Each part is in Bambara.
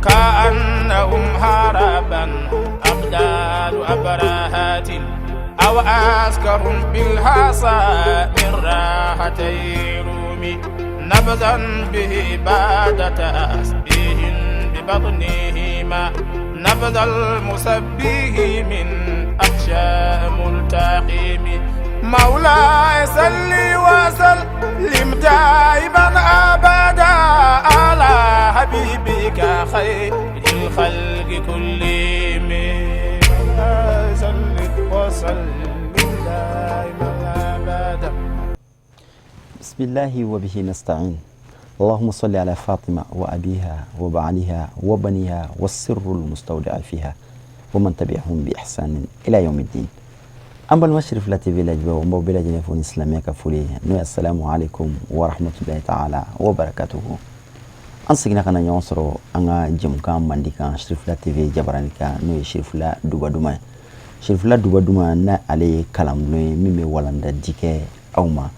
كأنهم هربا أبدال أبراهات أو أسكر بالحصى من راحتي رومي نبذا به بعد تسبيح ببطنهما نبذ المسبه من أخشى ملتقيم مولاي صل وسلم دائما أبدا على حبيبك خير الخلق كلهم. مولاي صل وسلم دائما أبدا. بسم الله وبه نستعين. اللهم صل على فاطمة وأبيها وبعلها وبنيها والسر المستودع فيها ومن تبعهم بإحسان إلى يوم الدين. An balima Cherifla TV lajɛbaaw, n b'aw bɛɛ lajɛlen fo ni silamɛya ka foli ye, n'o ye assalamu alaikum wa rahmatullahi ta'ala wa barakatuhu. An seginna ka na ɲɔgɔn sɔrɔ an ka jɛmukan mandi kan, Cherifla TV jabarani kan, n'o ye Cherifla Duba Duman ye. Cherifla Duba Duman, n'a ale ye kalanbulon ye min bɛ walanda di kɛ aw ma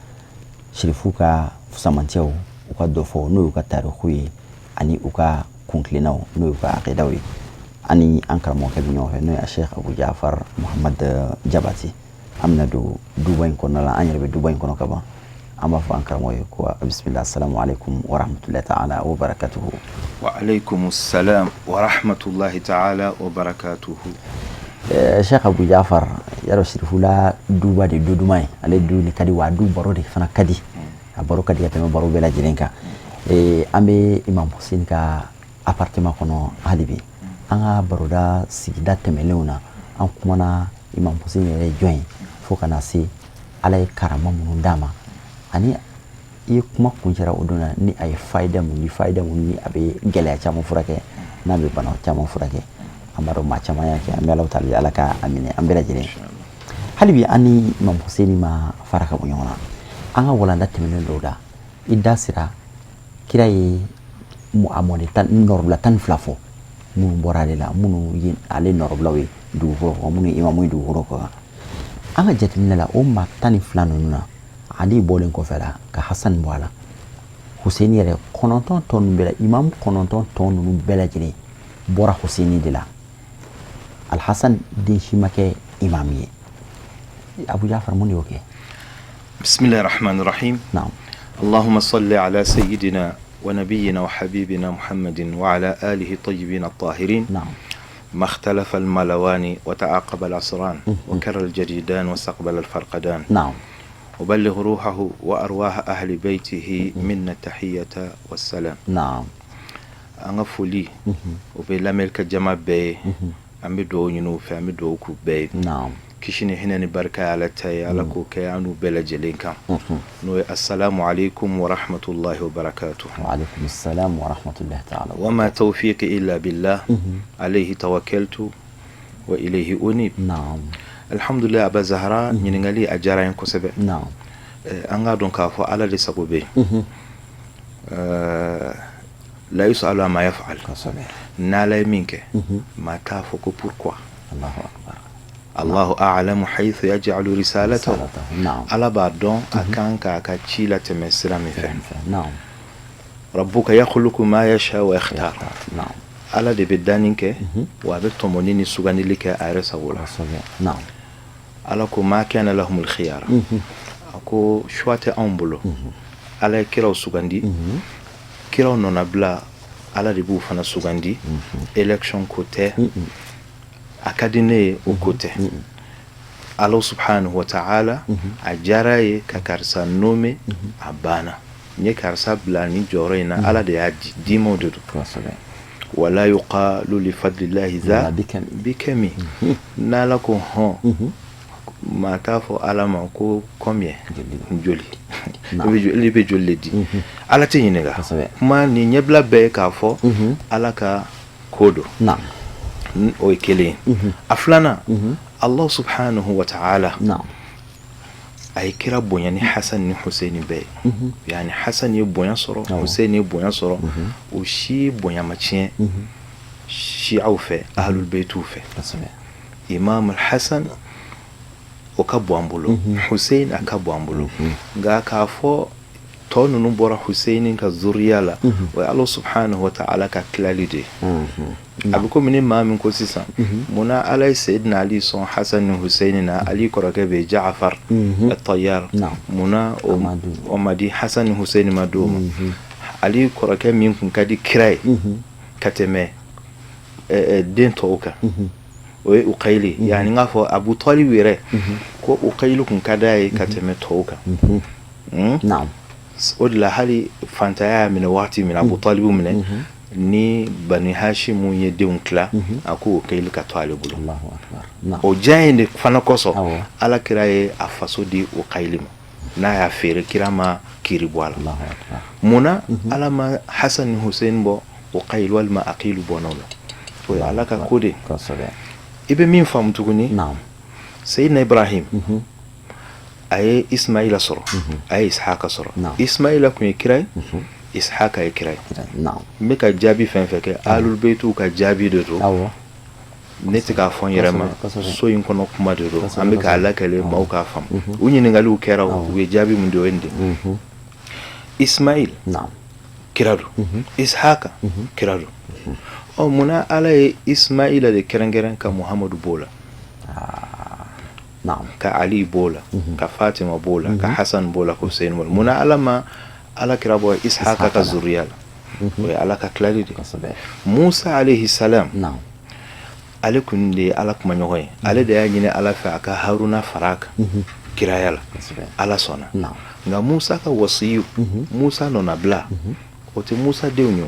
Cherifu ka fusamantiyaw, u ka dɔfɔ, n'o y'u ka tariku ye, ani u ka kuntilennaw, n'o y'u ka akidaw ye. Ani an karamɔgɔkɛ bɛ ɲɔgɔn fɛ, n'o ye Sheikh Abu Jafar Muhammad Jabati. An bɛna don duba in kɔnɔna la, an yɛrɛ bɛ duba in kɔnɔ ka ban. An b'a fɔ an karamɔgɔ ye ko bisimila, assalamu alaikum wa rahmatullahi ta'ala wa barakatuhu. Wa alaikum salam wa rahmatullahi ta'ala wa barakatuhu. Sheikh Abu Jafar, yarɔ Sirifula duba de du duman ye, ale du ni ka di wa, a du baro de fana ka di, a baro ka di ka tɛmɛ baro bɛɛ lajɛlen kan. An bɛ Imam Hussein ka appartement kɔnɔ hali bi. An ka baroda sigida tɛmɛnlenw na, an kumana Imam Hussein yɛrɛ ye jɔn ye, fo ka na se Ala ye karama minnu d'a ma, ani i ye kuma kuncɛra o don na ni a ye fayida mun ni fayida mun ni a bɛ gɛlɛya caman furakɛ, n'a bɛ bana caman furakɛ. An b'a dɔn maa caman y'a kɛ. An bɛ Ala tali, Ala ka a minɛ an bɛɛ lajɛlen. Hali bi an ni Imam Hussein ma fara ka bɔ ɲɔgɔn na. An ka walanda tɛmɛnen dɔw la, i da sera kira ye a mɔden tan nɔrɔbila 12 fɔ, minnu bɔra ale la, minnu ye ale nɔrɔbilaw ye dugukolo kɔ, minnu ye imamu ye dugukolo kɔ kan. An ka jateminɛ la, o maa 12 ninnu na, Ali bɔlen kɔfɛ la ka Hasan bɔ a la, Hussein yɛrɛ, 9 tɔ ninnu bɛɛ la, imam 9 tɔ ninnu bɛɛ lajɛlen bɔra Hussein de la. Alhasan den si ma kɛ imam ye. Abu Jafar, mun de y'o kɛ? بسم الله الرحمن الرحيم. Naam. اللهم صل على سيدنا ونبينا وحبيبنا محمد وعلى آله الطيبين الطاهرين. ما اختلف الملوان وتعاقب العصران وكر الجديدان واستقبل الفرقدان. وبلغ روحه وأرواح أهل بيته منا التحية والسلام. An ka foli o bɛ lamɛnlikɛ jama bɛɛ ye. An bɛ dugawu ɲini u fɛ, an bɛ dugawu k'u bɛɛ ye. Kisi ni hinɛ ni barika ye Ala ta ye, Ala k'o kɛ an n'u bɛɛ lajɛlen kan, n'o ye assalamu alaikum wa rahmatullahi wa barakatuh. Wa alaikum assalam wa rahmatullahi ta'ala. وما توفيقي إلا بالله عليه توكلت وإليه أنيب. Alhamdulillah. Aba Zahara, ɲininkali a diyara n ye kosɛbɛ. An k'a dɔn k'a fɔ Ala de sago bɛ yen. لا يسأل عما يفعل. N'Ala ye min kɛ, maa t'a fɔ ko pourquoi. Allahu akbar. الله أعلم حيث يجعل رسالته. Ala b'a dɔn a kan k'a ka ci latɛmɛ sira min fɛ. ربك يخلق ما يشاء ويختار. Ala de bɛ danni kɛ, wa a bɛ tɔmɔni ni sugandili kɛ a yɛrɛ sago la. Ala ko ما كان لهم الخيرة, a ko choix tɛ anw bolo. Ala ye kiraw sugandi, kiraw nɔnabila, Ala de b'u fana sugandi. Élection ko tɛ, a ka di ne ye, o ko tɛ. Ala subhanahu wa ta'ala a diyara ye ka karisa nommé, a banna. N ye karisa bila ni jɔyɔrɔ in na, Ala de y'a di dimaw de don. ولا يقال لفضل الله ذا بكم. N'Ala ko hɔn, maa t'a fɔ Ala ma ko combien, joli i bɛ joli de di. Ala tɛ ɲininka. Kuma ni ɲɛbila bɛɛ ye k'a fɔ Ala ka ko don, o ye kelen ye. A filanan, Allah subhanahu wa ta'ala a ye kira bonya ni Hasan ni Hussein bɛɛ ye. Yani Hasan ye bonya sɔrɔ, Hussein ye bonya sɔrɔ, o si bonya ma tiɲɛ shi'aw fɛ, ahlul baytiw fɛ. Imam Hasan, o ka bon an bolo, Hussein a ka bon an bolo, nka k'a fɔ Tɔ ninnu bɔra Huseyini ka zuriya la, o ye Ala subhanahu wa ta'ala ka tilali de ye. A bɛ komi ni maa min ko sisan, munna Ala ye Seyidina Ali sɔn Hasan ni Huseyini na, Ali kɔrɔkɛ bɛ yen Jaafar Tayar, munna o ma di Hasan ni Huseyini ma d'o ma? Ali kɔrɔkɛ min tun ka di kira ye ka tɛmɛ den tɔw kan, o ye Ukayili, yani n k'a fɔ Abu Talib yɛrɛ ko Ukayili tun ka d'a ye ka tɛmɛ tɔw kan. O de la hali fantanya y'a minɛ waati min, Abu Talib minɛ ni Bani Hashimu ye denw tila, a ko Ukayili ka to ale bolo. O diya in de fana kosɔn, Ala kira ye a faso di Ukayili ma, n'a y'a feere, kira ma kiri bɔ a la. Munna Ala ma Hasan ni Hussein bɔ Ukayili walima Akilu bɔnnaw la? O ye Ala ka ko de. I bɛ min faamu tuguni, Seyidina Ibrahim, a ye Ismaila sɔrɔ, a ye Ishaka sɔrɔ. Ismaila tun ye kira ye, Ishaka ye kira ye. N bɛ ka jaabi fɛn fɛn kɛ, Ahlul Baytiw ka jaabi de don, ne tɛ k'a fɔ n yɛrɛ ma, so in kɔnɔ kuma de don, an bɛ k'a lakale maaw k'a faamu. U ɲininkaliw kɛra, u ye jaabi min di, o ye nin de. Ismail kira don, Ishaka kira don. Ɔ, munna Ala ye Ismaila de kɛrɛnkɛrɛn ka Muhamadu b'o la, ka Ali b'o la, ka Fatima b'o la, ka Hasan b'o la, ka Hussein b'o la? Munna Ala ma Ala kira bɔ Ishaka ka zuriya la? O ye Ala ka tilali de. Musa alayhi salam, ale kun de ye Ala kumaɲɔgɔn ye, ale de y'a ɲini Ala fɛ a ka Haruna fara a kan kiraya la, Ala sɔnna. Nka Musa ka wasiyu, Musa nɔnabila, o tɛ Musa denw ye.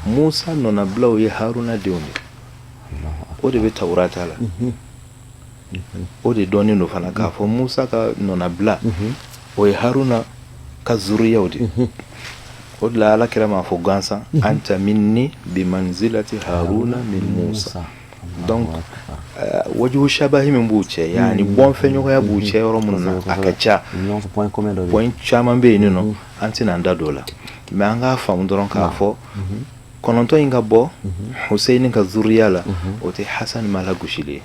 Musa nɔnabila, o ye Haruna denw de. O de bɛ Tawurata la, o de dɔnnen don fana k'a fɔ Musa ka nɔnabila, o ye Haruna ka zuriyaw de. O de la Ala kira m'a fɔ gansan: anta minni bi manzilati Haruna min Musa. Donc wajibu shabahi min b'u cɛ, yani bɔnfɛɲɔgɔnya b'u cɛ yɔrɔ minnu na, a ka ca, point caman bɛ yen nɔ, an tɛna an da don o la. Mais an k'a faamu dɔrɔn k'a fɔ 9 in ka bɔ Hussein ka zuriya la, o tɛ Hasan ma lagosili ye.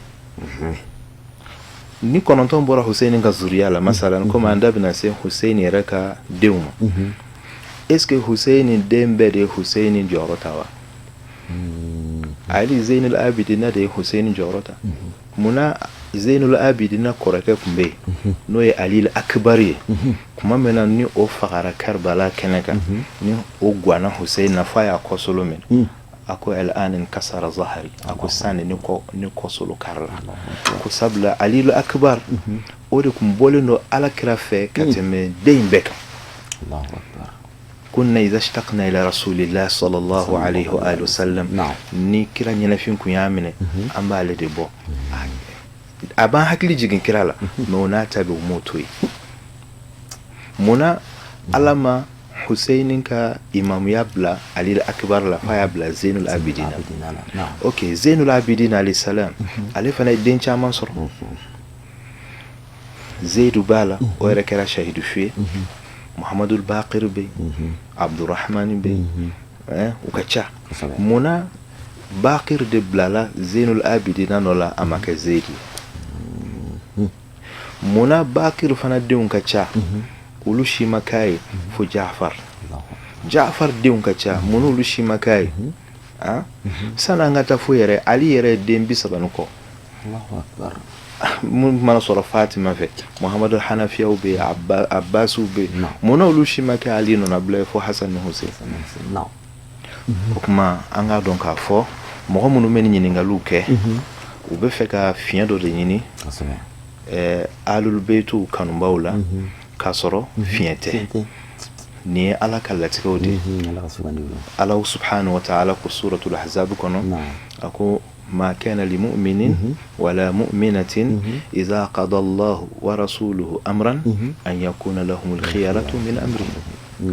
Ni 9 bɔra Hussein ka zuriya la, masalan, komi an da bɛna se Hussein yɛrɛ ka denw ma, est ce que Hussein den bɛɛ de ye Hussein jɔyɔrɔ ta wa? Ali Zainul Abidina de ye Hussein jɔyɔrɔ ta. Munna Zainul Abidina kɔrɔkɛ tun bɛ yen, n'o ye Ali Akbar ye, tuma min na ni o fagara Karbala kɛnɛ kan, ni o ganna Hussein na f'a y'a kɔsolo minɛ, a ko: al'ana inkasara zahari, a ko sani ni kɔ ni kɔsolo karila. Ko sabula Ali Akbar, o de tun bɔlen don Ala kira fɛ ka tɛmɛ den in bɛɛ kan. Kunna idha ishtaqna ila rasulillah sallallahu alayhi wa alihi wasallam, ni kira ɲɛnafin kun y'a minɛ, an b'ale de bɔ, a b'an hakili jigin kira la. Mais o n'a ta bɛ, o m'o to yen. Munna Ala ma Hussein ka imamuya bila Ali Akbar la, f'a y'a bila Zainul Abidin? Ok, Zainul Abidin alayhi salam, ale fana ye den caman sɔrɔ. Zaidu b'a la, o yɛrɛ kɛra shahidu su ye. Muhamadul Baqir bɛ yen, Abdurrahman bɛ yen, u ka ca. Munna Baqir de bilala Zainul Abidin nɔ la, a ma kɛ Zaidu ye? Munna Baqir fana denw ka ca, olu si ma k'a ye fo Jaafar? Jaafar denw ka ca, munna olu si ma k'a ye? Sani an ka taa fo yɛrɛ, Ali yɛrɛ ye den 30 ni kɔ mun mana sɔrɔ Fatima fɛ. Muhamadu Hanafiyaw bɛ yen, Abbasiw bɛ yen, munna olu si ma kɛ Ali nɔnabila ye fo Hasan ni Hussein? O tuma an k'a dɔn k'a fɔ mɔgɔ minnu bɛ nin ɲininkaliw kɛ, u bɛ fɛ ka fiɲɛ dɔ de ɲini Ahlul Baytiw kanubaw la, k'a sɔrɔ fiɲɛ tɛ. Nin ye Ala ka latigɛw de ye. Ala subhanahu wa ta'ala ko suratul Ahzab kɔnɔ, a ko: ma kana li mu'minin wala mu'minatin idha qada Allahu wa rasuluhu amran an yakuna lahumul khiyaratu min amrihim.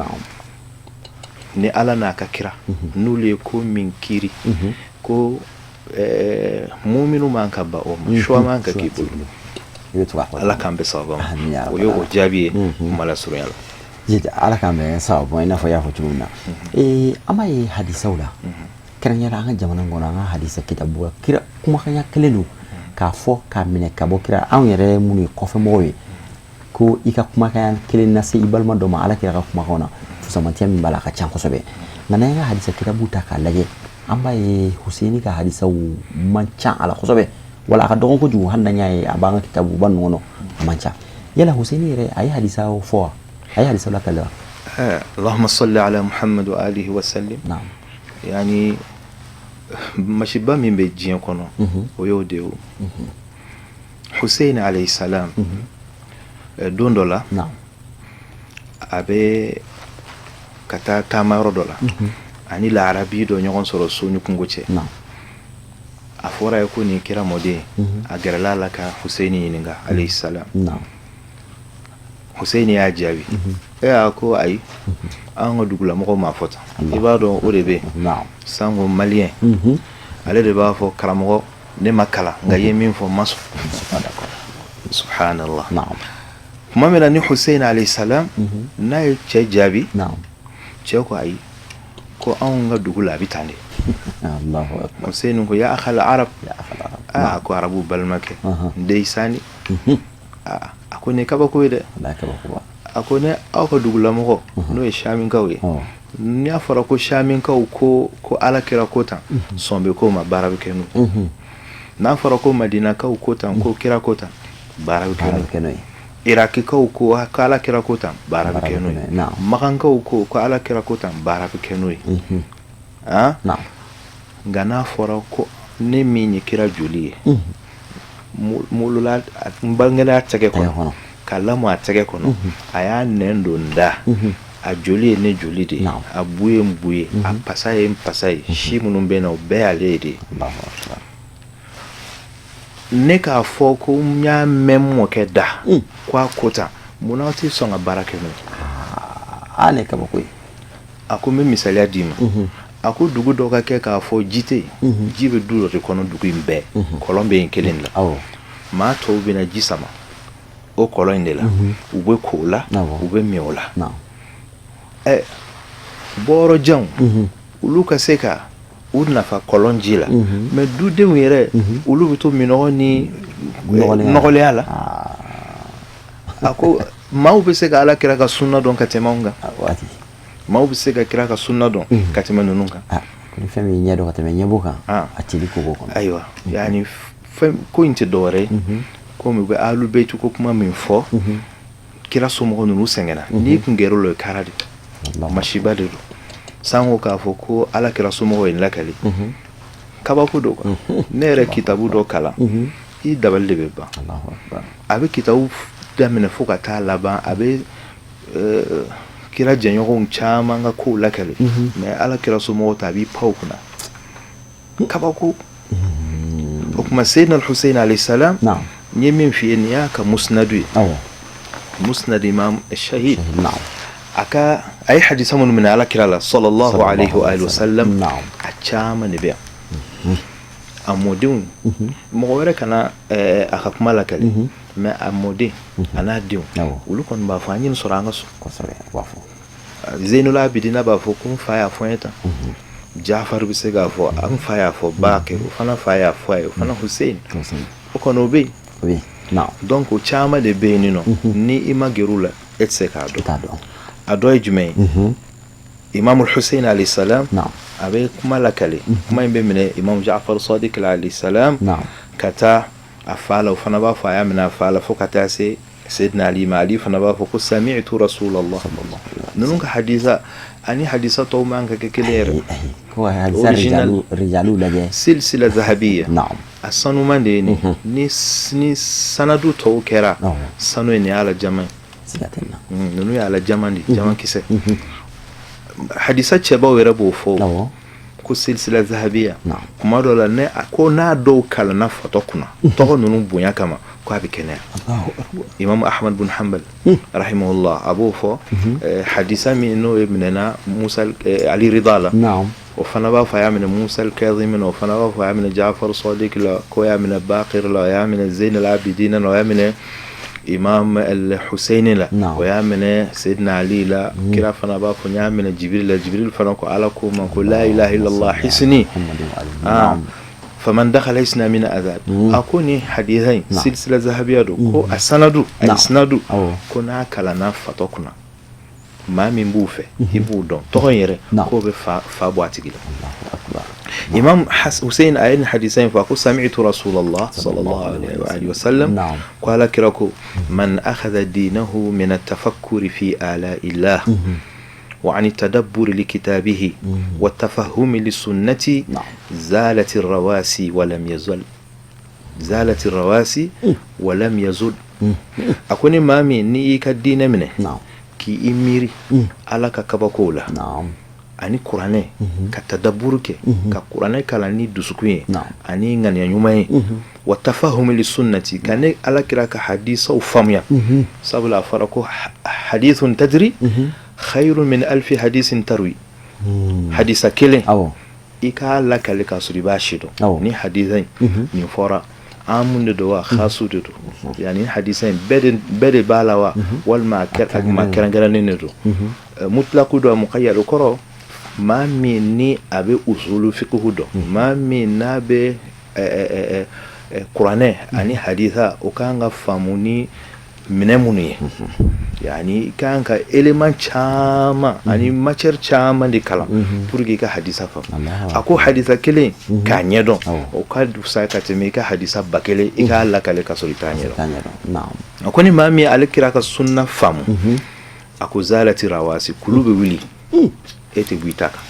Ni Ala n'a ka kira n'olu ye ko min kiri, ko muminu man ka ba o ma, choix man ka k'i bolo. Ala k'an bɛɛ sababu ma. O ye o jaabi ye kuma lasurunya la. Ala k'an bɛn sababu ma, i n'a fɔ i y'a fɔ cogo min na. An b'a ye hadisaw la, kɛrɛnkɛrɛn an ka jamana kɔnɔ, an ka hadisa kitabu la, kira kumakanya kelen don k'a fɔ k'a minɛ ka bɔ kira. Anw yɛrɛ minnu ye kɔfɛmɔgɔw ye, Ko i ka kumakan kelen lase i balima dɔ ma, Ala kira ka kumakan na, fusamantiya min b'a la, a ka ca kosɛbɛ. Nka n'an ka hadisa kitabu ta k'a lajɛ, an b'a ye Huseni ka hadisaw man ca a la kosɛbɛ, wala a ka dɔgɔn kojugu. Hali n'an y'a ye a b'an ka kitabuba ninnu kɔnɔ, a man ca. Yala Huseni yɛrɛ, a ye hadisaw fɔ wa? A ye hadisaw lakali wa? اللهم صل على محمد وآله وسلم. Yani masiba min bɛ diɲɛ kɔnɔ, o y'o de ye. O Hussein alayhi salam, don dɔ la, a bɛ ka taa taamayɔrɔ dɔ la, ani laarabi dɔ ɲɔgɔn sɔrɔ so ni kungo cɛ. A fɔra ye ko nin kira mɔden. A gɛrɛla a la ka Hussein ɲininka alayhi salam. Hussein y'a jaabi e a ko ayi, an ka dugulamɔgɔw m'a fɔ tan. I b'a dɔn, o de bɛ yen sanko maliyɛn, ale de b'a fɔ karamɔgɔ, ne ma kalan, nka i ye min fɔ, n ma sɔn. Subhanallah. Tuma min na ni Hussein alayhi salam n'a ye cɛ jaabi, cɛ ko ayi, ko anw ka dugu la, a bɛ tan de. Hussein ko ya akhal arab, aa, ko arabu balimakɛ, ndeysani, aa, a ko nin ye kabako ye dɛ. A ko ne aw ka dugulamɔgɔ, n'o ye Saminkaw ye, n'a fɔra ko Saminkaw ko Ala kira ko tan, sɔn bɛ k'o ma, baara bɛ kɛ n'o. N'a fɔra ko Madinakaw ko tan, ko kira ko tan, baara bɛ kɛ n'o ye. Irakikaw ko Ala kira ko tan, baara bɛ kɛ n'o ye. Makankaw ko Ala kira ko tan, baara bɛ kɛ n'o ye. Nka n'a fɔra ko ne min ye kira joli ye, wolola, n bangela a tɛgɛ kɔnɔ, ka lamɔ a tɛgɛ kɔnɔ, a y'a nɛn don n da, a joli ye ne joli de ye, a bu ye n bu ye, a pasa ye n pasa ye, si minnu bɛ na, o bɛɛ y'ale ye de ye, ne k'a fɔ ko n y'a mɛn n mɔkɛ da ko a ko tan, munna aw tɛ sɔn ka baara kɛ n'o ye? Aa, ne kabako ye. A ko n bɛ misaliya d'i ma. A ko dugu dɔ ka kɛ k'a fɔ ji tɛ yen, ji bɛ du dɔ de kɔnɔ, dugu in bɛɛ kɔlɔn bɛ yen kelen la. Maa tɔw bɛna ji sama o kɔlɔn in de la, u bɛ ko o la, u bɛ min o la. Ɛ, bɔyɔrɔ janw, olu ka se ka u nafa kɔlɔn ji la, mais dudenw yɛrɛ, olu bɛ to minɔgɔ ni nɔgɔlenya la. A ko maaw bɛ se ka Ala kira ka sunna dɔn ka tɛmɛ anw kan? Maaw bɛ se ka kira ka sunna dɔn ka tɛmɛ ninnu kan? Ni fɛn min ɲɛ dɔn ka tɛmɛ ɲɛbɔ kan, a teli kogo kɔnɔ. Ayiwa, yani fɛn ko in tɛ dɔwɛrɛ ye, komi u bɛ alu beyiti ko kuma min fɔ, kira somɔgɔ ninnu sɛgɛnna. N'i kun gɛrɛ o la, kara de masiba de don. Sanko k'a fɔ ko Ala kira somɔgɔw ye lakali, kabako don quoi. Ne yɛrɛ kitabu dɔ kalan, i dabali de bɛ ban. A bɛ kitabu daminɛ fo ka taa laban, a bɛ kira jɛɲɔgɔnw caman ka kow lakali, mais Ala kira somɔgɔw ta, a b'i pan o kunna. Kabako. O tuma Seydina Hussein alayhi salam, n ye min f'i ye, nin y'a ka musnadu ye, musnad imam shahid. A ka, a ye hadisa minnu minɛ Ala kira la sallallahu alayhi wa alihi wa sallam, a caman de bɛ yan. A mɔdenw, mɔgɔ wɛrɛ kana a ka kuma lakali, mais a mɔden a n'a denw, olu kɔni b'a fɔ an ye nin sɔrɔ an ka so. Zeynul Abidina b'a fɔ ko n fa y'a fɔ n ye tan. Jafar bɛ se k'a fɔ an fa y'a fɔ, Bakir o fana fa y'a fɔ a ye, o fana Hussein, o kɔni o bɛ yen. Donc o caman de bɛ yen nɔ, ni i ma gɛrɛ u la, e tɛ se k'a dɔn. A dɔ ye jumɛn ye? Imam Hussein alayhi salam, a bɛ kuma lakale, kuma in bɛ minɛ Imam Jafar Sadiq alayhi salam ka taa a fa la, o fana b'a fɔ a y'a minɛ a fa la, fo ka taa se Seydina Ali ma. Ali fana b'a fɔ ko sami'tu Rasulallah. Ninnu ka hadisa ani hadisa tɔw man ka kɛ kelen yɛrɛ. Original silsila zahabiya, a sanuman de ye nin. Ni sanadu tɔw kɛra sanu ye, nin y'a la jama ye. Ninnu y'a la jama de, jama kisɛ. Hadisa cɛbaw yɛrɛ b'o fɔ ko silsila zahabiya. Kuma dɔ la, ne ko n'a dɔw kalanna fatɔ kunna, tɔgɔ ninnu bonya kama, ko a bɛ kɛnɛya. Imam Ahmad bin Hanbal rahimahullah, a b'o fɔ hadisa min n'o ye minɛna Musa Ali Rida la, o fana b'a fɔ a y'a minɛ Musa al-Kazim na, o fana b'a fɔ a y'a minɛ Jafar Sadiq la, ko y'a minɛ Bakir la, o y'a minɛ Zain al-Abidin la, o y'a minɛ Imam al-Hussein la, o y'a minɛ Seydina Ali la. Kira fana b'a fɔ n y'a minɛ Jibril la, Jibril fana ko Ala ko ma ko la ilaha illallah hisni. Faman dakhala hisna min azab. A ko ni hadisa in silsila zahabiya don, ko a sanadu, a isnadu, ko n'a kalanna fatɔ kunna, maa min b'u fɛ, i b'u dɔn, tɔgɔ in yɛrɛ k'o bɛ fa bɔ a tigi la. Imam Hussein a ye nin hadisa in fɔ, a ko sami'tu rasulallah sallallahu alaihi wa sallam, ko ala kira ko man akhadha dinahu min at-tafakkuri fi ala'illah wa an tadabburi li kitabihi wa tafahumi li sunnati zalat ar-rawasi wa lam yazal, zalat ar-rawasi wa lam yazul. A ko ni maa min n'i y'i ka diinɛ minɛ k'i miiri ala ka kabakow la ani kuranɛ, ka tadabburu kɛ, ka kuranɛ kalan ni dusukun ye ani ŋaniya ɲuman ye, wa tafahumi li sunnati, ka ne ala kira ka hadisaw faamuya, sabula a fɔra ko hadithun tadri khayrun min alfi hadisin tarwi. Hadisa kelen i k'a lakale k'a sɔrɔ i b'a si dɔn ni hadisa in nin fɔra amun de don wa khasu de don, yani hadisa in bɛɛ de b'a la wa, walima a ma kɛrɛnkɛrɛnnen de don, mutlaku don, muqayyad. O kɔrɔ, maa min ni a bɛ usulu fiqhu dɔn, maa min n'a bɛ kuranɛ ani hadisa, o kan ka faamu ni minɛ minnu ye, yani i kan ka élément caman ani matière caman de kalan pour que i ka hadisa faamu. A ko hadisa kelen k'a ɲɛdɔn, o ka fisa ka tɛmɛ i ka hadisa 1000 i k'a lakale ka sɔrɔ i t'a ɲɛdɔn. A ko ni maa min ale kira ka sunna faamu, a ko zalati rawasi, kulu bɛ wuli, e tɛ bɔ i ta kan.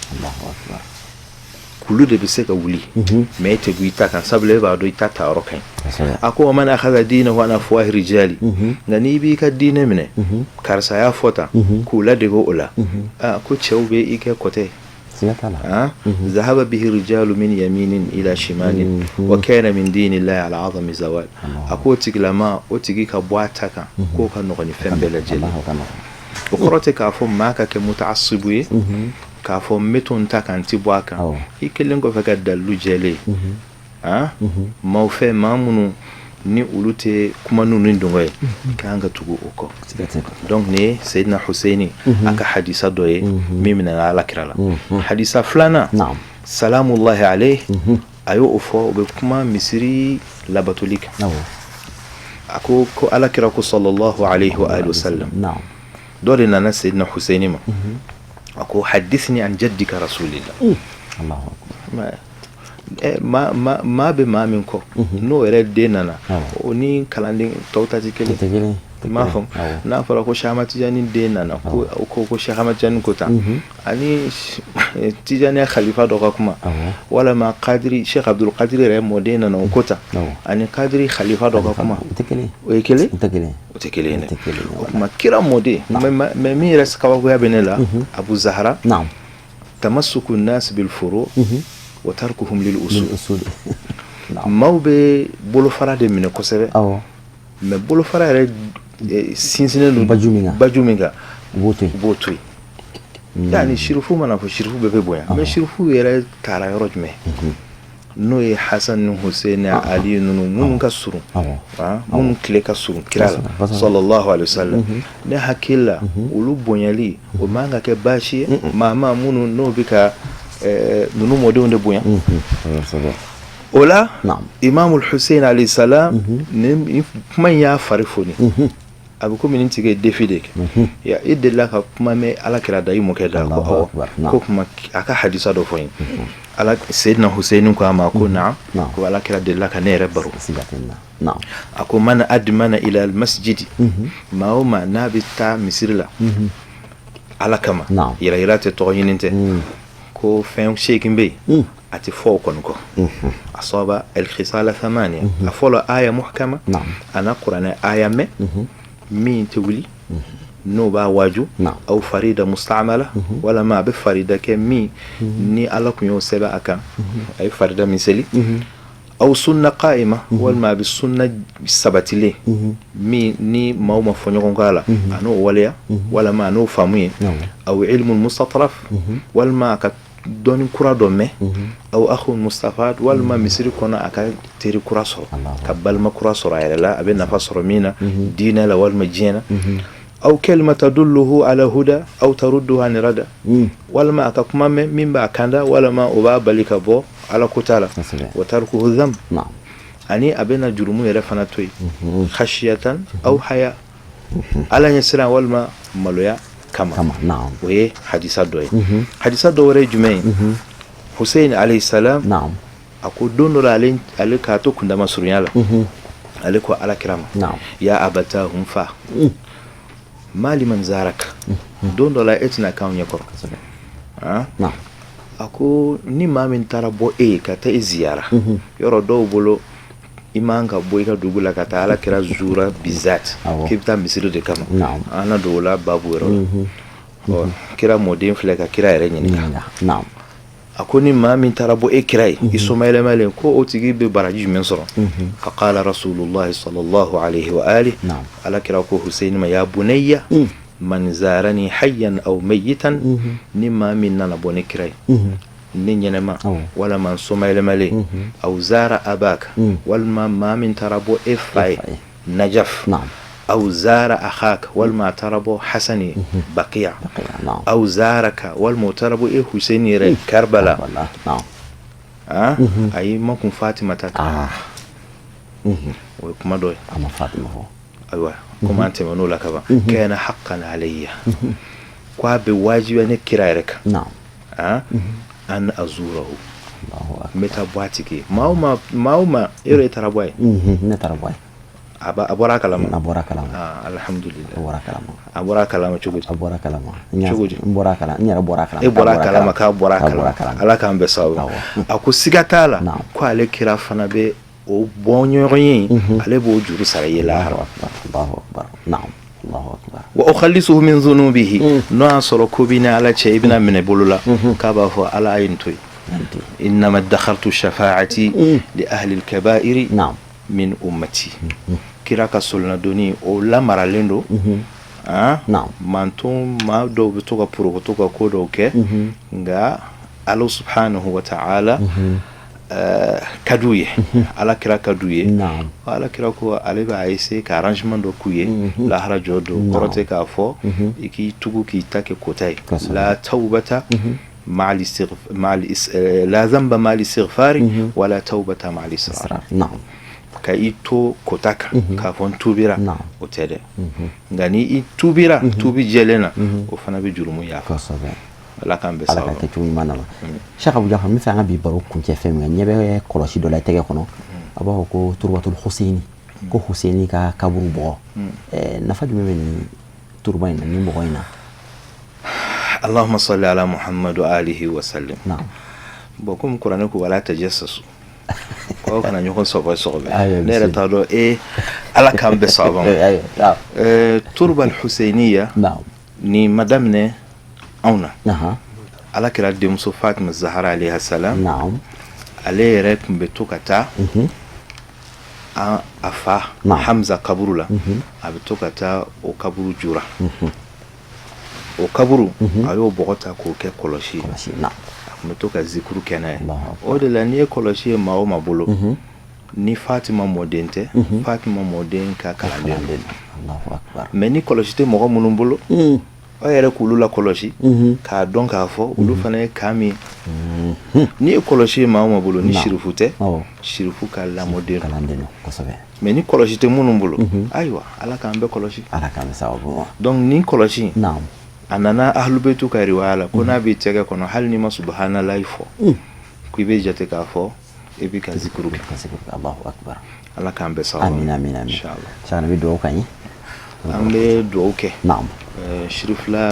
Kulu de bɛ se ka wuli, mais e tɛ bɔ i ta kan, sabula e b'a dɔn i ta tayɔrɔ ka ɲi. A ko wa man akhadha dinahu an afwahi rijali, nka n'i b'i ka diinɛ minɛ, karisa y'a fɔ tan, k'u ladege o la, ko cɛw bɛ i kɛ kɔtɛ. Zahaba bihi rijalu min yaminin ila shimalin wa kana min dinillahi ala azami zawal. A ko o tigilama, o tigi ka bɔ a ta kan, k'o ka nɔgɔn ni fɛn bɛɛ lajɛlen. O kɔrɔ tɛ k'a fɔ maa ka kɛ mutaasibu ye, k'a fɔ n bɛ to n ta kan, n ti bɔ a kan. I kɛlen kɔfɛ ka dalilu jɛlen maaw fɛ, maa minnu ni olu tɛ kuma ninnu ni dɔngɔ ye, i ka kan ka tugu o kɔ. Donc nin ye Seyidina Huseyini a ka hadisa dɔ ye min minɛna ala kira la. Hadisa filanan, salamullahi alayhi, a y'o fɔ, o bɛ kuma misiri labatoli kan. A ko ko ala kira ko sallallahu alayhi wa alihi wa sallam, dɔ de nana Seyidina Huseyini ma, a ko hadithni an jaddika rasulillah. Maa bɛ maa min kɔ, n'o yɛrɛ den nana, o ni kalanden tɔw ta tɛ kelen. I m'a faamu? N'a fɔra ko Cheikh Ahmad Tijani den nana, ko ko Cheikh Ahmad Tijani ko tan, ani Tijani khalifa dɔ ka kuma, walama Kadiri, Cheikh Abdul Kadiri yɛrɛ mɔden nana, o ko tan, ani Kadiri khalifa dɔ ka kuma, o ye kelen? O tɛ kelen ye dɛ. O tuma kira mɔden, mais min yɛrɛ kabakoya bɛ ne la, Abu Zahara, tamassuku nas bil furu wa tarkuhum lil usul. Maaw bɛ bolofara de minɛ kosɛbɛ, mais bolofara yɛrɛ sinsinnen don baju min kan, baju min kan, u b'o to yen. U b'o to yen. Yani sirifu mana fɔ, sirifu bɛɛ bɛ bonya, mais sirifu yɛrɛ taara yɔrɔ jumɛn? N'o ye Hasan ni Hussein ni Ali ninnu, minnu ka surun, minnu tile ka surun kira la sallallahu alaihi wasallam, ne hakili la olu bonyali o man ka kɛ baasi ye maa maa minnu n'o bɛ ka ninnu mɔdenw de bonya. O la Imam Hussein alayhi salam, ni kuma in y'a fari foni, a bɛ komi nin tigi ye défi de kɛ. I delila ka kuma mɛn ala kira da i mɔkɛ da? Ko awɔ. Ko kuma a ka hadisa dɔ fɔ n ye. Ala Seyidina Hussein ko a ma ko naam, ko ala kira delila ka ne yɛrɛ baro. A ko man admana ila almasjidi, maa o maa n'a bɛ taa misiri la ala kama, yɛrɛ yira tɛ, tɔgɔ ɲini tɛ, ko fɛn 8 bɛ yen, a tɛ fɔ o kɔni kɔ. Asaba alkhisala thamaniya. A fɔlɔ, aya muhkama, a na kuranɛ aya mɛn min tɛ wuli n'o b'a waaju, aw farida mustamala, walama a bɛ farida kɛ min ni ala tun y'o sɛbɛn a kan, a ye farida min seli, aw sunna qaima, walima a bɛ sunna sabatilen min ni maaw ma fɔ ɲɔgɔn kɔ a la, a n'o waleya walima a n'o faamu ye, aw ilmu mustatraf, walima a ka dɔnni kura dɔ mɛn, aw akhun mustafad, walima misiri kɔnɔ a ka teri kura sɔrɔ, ka balima kura sɔrɔ a yɛrɛ la, a bɛ nafa sɔrɔ min na diinɛ la walima diɲɛ na, aw kalima tadulluhu ala huda aw tarudduhu an rada, walima a ka kuma mɛn min b'a kanda walima o b'a bali ka bɔ Ala ko t'a la. Wa tarkuhu dhanb, ani a bɛna jurumu yɛrɛ fana to yen, khashiyatan aw haya, Ala ɲɛ siran walima maloya kama. O ye hadisa dɔ ye. Hadisa dɔ wɛrɛ ye jumɛn ye? Hussein alayhi salam, a ko don dɔ la, ale k'a to kundama surunya la, ale ko Ala kira ma: ya abata, n fa, ma liman zaraka, don dɔ la e tɛna k'anw ɲɛkɔrɔ. A ko ni maa min taara bɔ e ye ka taa e ziyara yɔrɔ, dɔw bolo i man ka bɔ i ka dugu la ka taa Ala kira zura bizat, k'i bɛ taa misiri de kama. An na don o la babu yɔrɔ la. Ɔ, kira mɔden filɛ ka kira yɛrɛ ɲininka. A ko ni maa min taara bɔ e kira ye i somayɛlɛmalen, ko o tigi bɛ baraji jumɛn sɔrɔ? Faqala Rasulullahi sallallahu alaihi wa alihi, Ala kira ko Huseini ma: ya bunayya, man zarani hayyan aw mayyitan, ni maa min nana bɔ ne kira ye ne ɲɛnɛma walima n somayɛlɛmalen, aw zara abaka, walima maa min taara bɔ e fa ye Najaf, aw zara akhaka, walima a taara bɔ Hasan ye Baqiya, aw zaraka, walima o taara bɔ e Huseini yɛrɛ Karbala, ayi, ma kun Fatima ta kan. O ye kuma dɔ ye. Ayiwa, komi an tɛmɛn'o la ka ban, kana haqqan alayya, ko a bɛ wajibiya ne kira yɛrɛ kan an azurahu, n bɛ taa bɔ a tigi ye. Maa o maa, maa o maa, e yɛrɛ taara bɔ a ye. Ne taara bɔ a ye. A bɔra a kalama. A bɔra a kalama. Alhamdulillah. A bɔra a kalama. A bɔra a kalama cogo di? A bɔra a kalama. Cogo di? N bɔra a kalama, n yɛrɛ bɔra a kalama. E bɔra a kalama k'a bɔra a kalama. Ala k'an bɛɛ sababu. A ko siga t'a la ko ale kira fana bɛ o bɔ ɲɔgɔn ye, ale b'o juru sara i ye lahara. Wa ukhallisuhu min dhunubihi, n'o y'a sɔrɔ ko b'i ni Ala cɛ, i bɛna minɛ bolo la k'a b'a fɔ Ala a ye nin to yen. Innama dakhartu shafaati li ahli al-kaba'iri min ummati. Kira ka solinadonni, o lamaralen don. Manton maa dɔw bɛ to ka porokoto ka ko dɔw kɛ, nka Ala subhanahu wa ta'ala ka d'u ye, Ala kira ka d'u ye. Ala kira ko ale b'a essayer ka arrangement dɔ k'u ye lahara jɔ don. Kɔrɔ tɛ k'a fɔ i k'i tugu k'i ta kɛ kota ye. La tawbata la dhanba ma'a al-istighfari wala tawbata ma'a al-israr. Ka i to kota kan k'a fɔ n tubira, o tɛ dɛ. Nka ni i tubira tubi jɛlen na, o fana bɛ jurumu yafa. Ala k'an bɛɛ. Ala ka kɛcogo ɲuman na. Cheikh Abou Jafar, n bɛ fɛ an ka bi baro kuncɛ fɛn min kan, ɲɛ bɛ kɔlɔsi dɔ la i tɛgɛ kɔnɔ, a b'a fɔ ko turubatul Husseini, ko Husseini ka kaburu bɔgɔ. Nafa jumɛn bɛ nin turuba in na, nin bɔgɔ in na? Allahumma salli ala Muhammad wa alihi wa sallim. Bon, komi kuranɛ ko wala tajassasu, ko aw kana ɲɔgɔn sɔgɔ sɔgɔbɛ, ne yɛrɛ t'a dɔn. E Ala k'an bɛɛ sababu ma. Turba al-Husseiniya ni ma daminɛ anw na. Ala kira denmuso Fatima Zahara alayha salam, ale yɛrɛ tun bɛ to ka taa a fa Hamza kaburu la. A bɛ to ka taa o kaburu jura, o kaburu, a y'o bɔgɔ ta k'o kɛ kɔlɔsi ye. A tun bɛ to ka zikuru kɛ n'a ye. O de la, n'i ye kɔlɔsi ye maa o maa bolo, ni Fatima mɔden tɛ, Fatima mɔden ka kalanden don. Mais ni kɔlɔsi tɛ mɔgɔ minnu bolo, aw yɛrɛ k'olu la kɔlɔsi k'a dɔn k'a fɔ olu fana ye kan min. N'i ye kɔlɔsi ye maa o maa bolo, ni sirifu tɛ, sirifu ka lamɔden. Mais ni kɔlɔsi tɛ minnu bolo, ayiwa, Ala k'an bɛɛ kɔlɔsi. Ala k'an bɛɛ sababu ma. Donc nin kɔlɔsi, a nana ahlubetu ka riwaya la ko n'a b'i tɛgɛ kɔnɔ, hali n'i ma subahanallahi fɔ, ko i bɛ jate k'a fɔ i bɛ ka zikuru kɛ. Allahu akbar. Ala k'an bɛɛ sababu. Amin, amin, amin. Inshallah, bɛ dugawu k'an ye. An bɛ dugawu kɛ Sirifila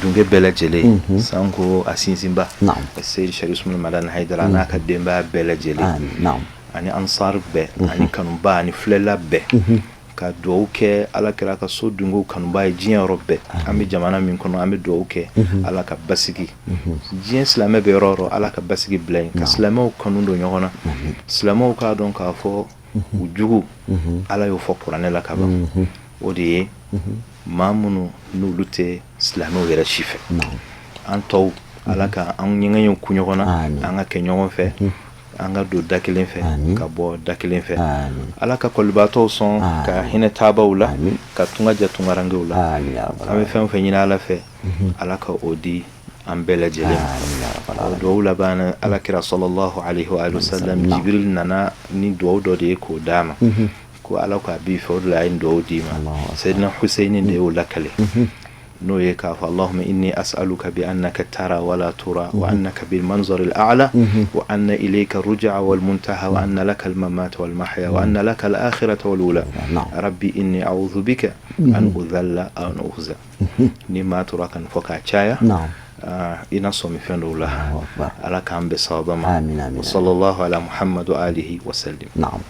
dunke bɛɛ lajɛlen, sanko a sinsinba Seyidi Sharif Usman Madani Hayidara n'a ka denbaya bɛɛ lajɛlen, ani ansar bɛɛ, ani kanuba ani filɛla bɛɛ, ka dugawu kɛ Ala kira ka so dunkew kanuba ye diɲɛ yɔrɔ bɛɛ. An bɛ jamana min kɔnɔ, an bɛ dugawu kɛ Ala ka basigi diɲɛ silamɛ bɛ yɔrɔ o yɔrɔ, Ala ka basigi bila yen, ka silamɛw kanu don ɲɔgɔn na. Silamɛw k'a dɔn k'a fɔ u jugu, Ala y'o fɔ kuranɛ la ka ban, o de ye maa minnu n'olu tɛ silamɛw yɛrɛ si fɛ. An tɔw, Ala ka an ɲɛgɛnw ku ɲɔgɔn na, an ka kɛ ɲɔgɔn fɛ, an ka don da kelen fɛ ka bɔ da kelen fɛ. Ala ka kɔlibaatɔw sɔn, ka hinɛ taabaw la, ka tunga jɛ tungarankew la. An bɛ fɛn o fɛn ɲini Ala fɛ, Ala ka o di an bɛɛ lajɛlen ma. O duwawu laban na, Alakira sallallahu alaihi wa sallam, Jibril nana ni duwawu dɔ de ye k'o d'a ma, ko Ala ko a b'i fɛ, o de la a ye nin duwawu d'i ma. Seydina Huseyini de y'o lakale, n'o ye k'a fɔ: Allahumma inni as'aluka bi annaka tara wala tura, wa annaka bil manzar al a'la, wa anna ilayka ruj'a wal muntaha, wa anna laka al mamat wal mahya, wa anna laka al akhirata wal ula, rabbi inni a'udhu bika an udhalla aw an ukhza. Ni maa tora ka nin fɔ k'a caya, i na sɔmi fɛn dɔw la. Ala k'an bɛn sawaba ma. Sallallahu ala Muhammad wa alihi wa sallim. Naam,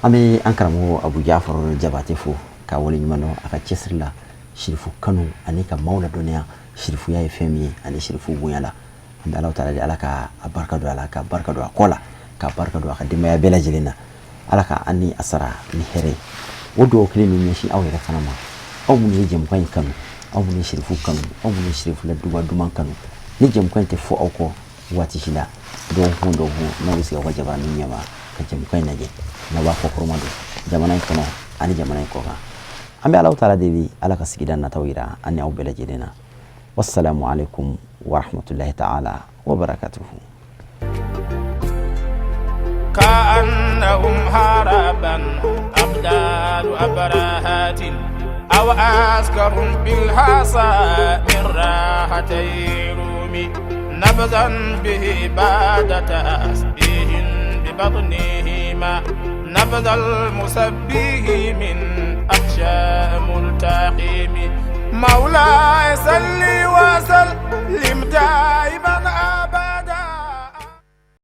an bɛ an karamɔgɔ Abu Jafar Jabate fo k'a waleɲuman dɔn a ka cɛsiri la, sirifu kanu ani ka maaw ladɔnniya sirifuya ye fɛn min ye ani sirifu bonya la. An bɛ Ala taala di, Ala ka a barika don a la, ka barika don a kɔ la, ka barika don a ka denbaya bɛɛ lajɛlen na. Ala ka an ni a sara ni hɛrɛ ye. O dugawu kelen min ɲɛsin aw yɛrɛ fana ma, aw minnu ye jɛmukan in kanu, aw minnu ye sirifu kanu, aw minnu ye sirifu la duba duman kanu, ni jɛmukan in tɛ fɔ aw kɔ waati si la. Dɔgɔkun o dɔgɔkun, n'aw bɛ sigi aw ka jabaranin ɲɛma ka jɛmukan in lajɛ, n'aw b'a fɔ kɔrɔma don jamana in kɔnɔ ani jamana in kɔkan. An bɛ Ala taala deli, Ala ka sigida nataw yira an ni aw bɛɛ lajɛlen na. Wassalamu alaikum warahmatullahi ta'ala wabarakatuhu. كأنهم هربا أبدال أبراهات أو أسكر بالحصى من راحتي رومي نبذا به بعد تسبيح ببطنهما نبذ المسبح من أحشاء ملتقيم. مولاي صل وسلم دائما.